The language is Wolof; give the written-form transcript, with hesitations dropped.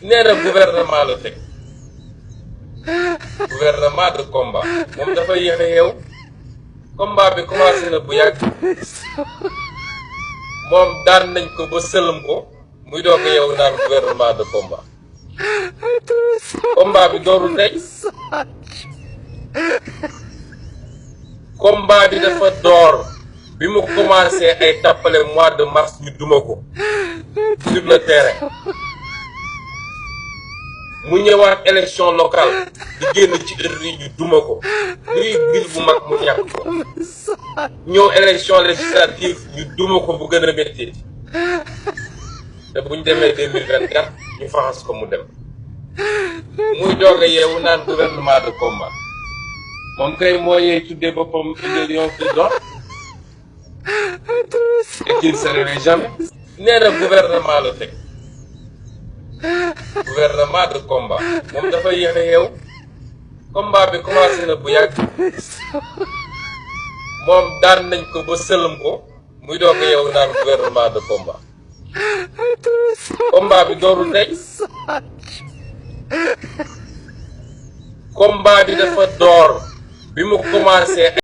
nee na gouvernement la teg gouvernement de combat moom dafa yéex a yeew combat bi commencé na bu yàgg moom daan nañ ko ba sëlëm ko muy doog a yeewu naan gouvernement de combat combat bi doorul tey combat bi dafa door bi mu commencé ay tappale mois de mars ñu duma ko sur le terrain mu ñëwaat élection locale di génn ci heure yi ñu duma ko luy bil bu mag mu ñàkk ko ñëw élection législative ñu duma ko bu gën a métti te buñ demee 2024 ñu faxas ko mu dem muy doog a yeewu naan gouvernement de combat moom kay moo yee tuddee boppam une lion qui dort et qui ne se réveille jamais nee na gouvernement la teg gouvernement de combat moom dafa yéex a yeew combat bi commencé na bu yàgg moom daan nañ ko ba sëlëm ko muy doog a yeewu naan gouvernement de combat combat bi doorul tey combat bi dafa door bi mu commencé